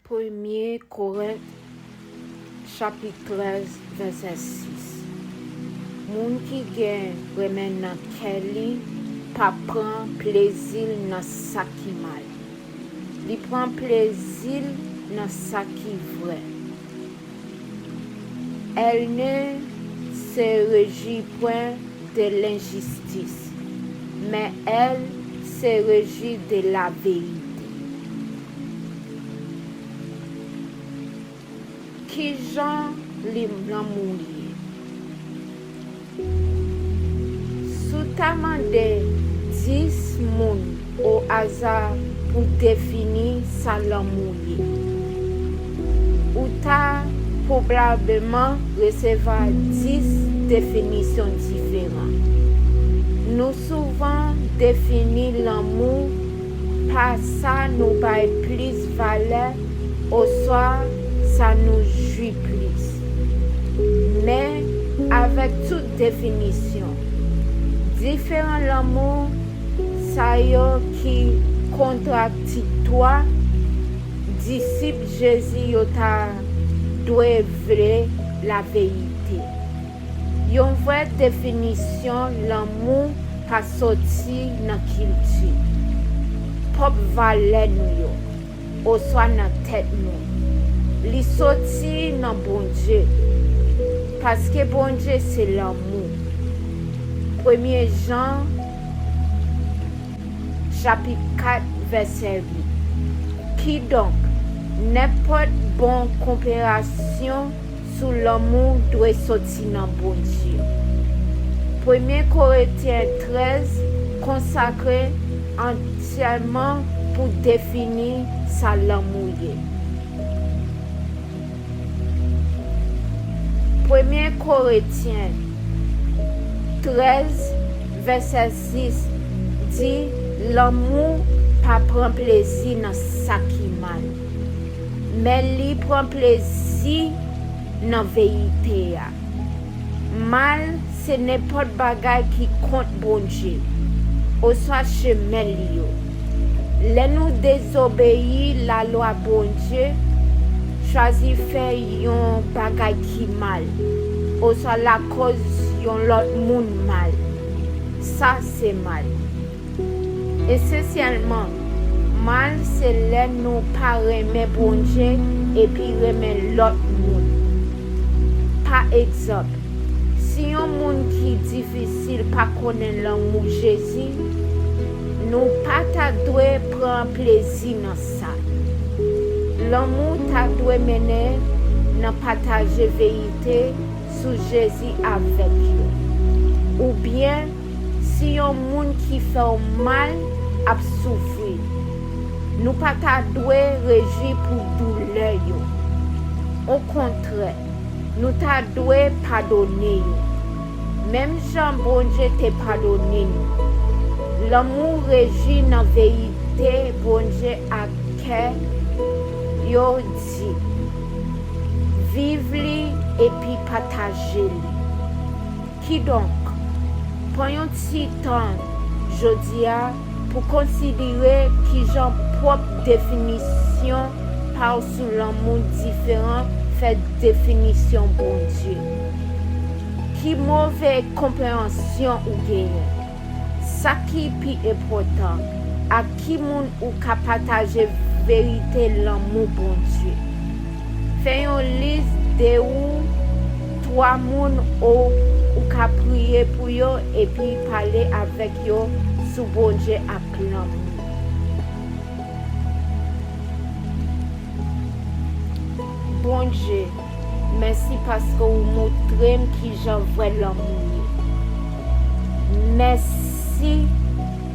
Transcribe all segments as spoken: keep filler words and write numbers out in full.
Premye Korent, chapit trèz, vèsè sis. Moun ki gen renmen nan kè li pa pran plezi l nan sa ki mal. Li pran plezi l nan sa ki vrè. Elle ne se réjouit point de l'injustice, mais elle se réjouit de la vérité. Kijan li lanmou ye? Si w ta mande dis moun o aza pou defini sa lanmou ye, ou ta pwobableman resevwa dis definisyon diferan. Nou souvan defini lanmou pa sa nou bay plis valè oswa sa nou jwi plis. Men, avèk tout definisyon, diferan lanmou sa yo ki kontradiktwa, disip Jezi yo ta dwe vle laverite. Yon vrè definisyon lanmou pa soti nan kilti, pwòp valè nou yo, oswa nan tèt nou. Li soti nan Bondye, paske Bondye se lanmou. Premye Jan, chapit kat, vèsè uit. Kidonk, nenpòt bon konparasyon sou lanmou dwe soti nan Bondye. Premye Korentyen trèz konsakre antyèman pou defini sa lanmou ye. Premye Korentyen trèz, vèsè sis di, lanmou pa pran plezi nan sa ki mal, men li pran plezi nan verite a. Mal se nenpòt bagay ki kont Bondye oswa chemen li yo. Lè nou dezobeyi lalwa Bondye, chwazi fè yon bagay ki mal, oswa lakòz yon lòt moun mal, sa se mal. Esansyèlman, mal se lè nou pa renmen Bondye epi renmen lòt moun. Pa egzanp, si yon moun ki difisil pa konnen lanmou Jezi, nou pa ta dwe pran plezi nan sa. Lanmou ta dwe mennen nan pataje verite sou Jezi avèk yo. Oubyen, si yon moun ki fè w mal ap soufri, nou pa ta dwe rejwi pou doulè yo. Okontrè, nou ta dwe padone yo, menm jan Bondye te padone nou. Lanmou rejwi nan verite Bondye ak kè yo di, viv li epi pataje li. Kidonk, pran yon ti tan jodi a pou konsidere kijan pwòp definisyon pa w sou lanmou diferan fè definisyon Bondye. Ki move konpreyansyon ou genyen? Sa ki pi enpòtan, ak ki moun ou ka pataje verite lanmou Bondye? Fè yon lis de ou twa moun ou, ou ka priye pou yo epi pale avèk yo sou Bondye ak lanmou. Bondye, mèsi paske ou montre m kijan vrè lanmou ye. Mèsi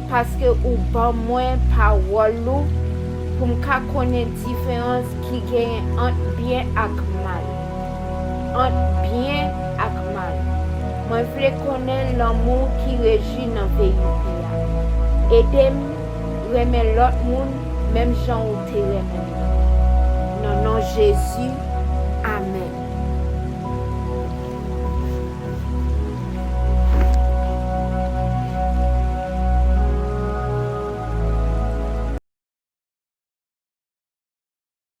paske ou ban mwen pawòl ou pou m ka konnen diferans ki genyen ant byen ak mal. Ant byen ak mal. Mwen vle konnen lanmou ki rejwi nan verite a. Ede m renmen lòt moun menm jan ou te renmen mwen. Nan non Jezi,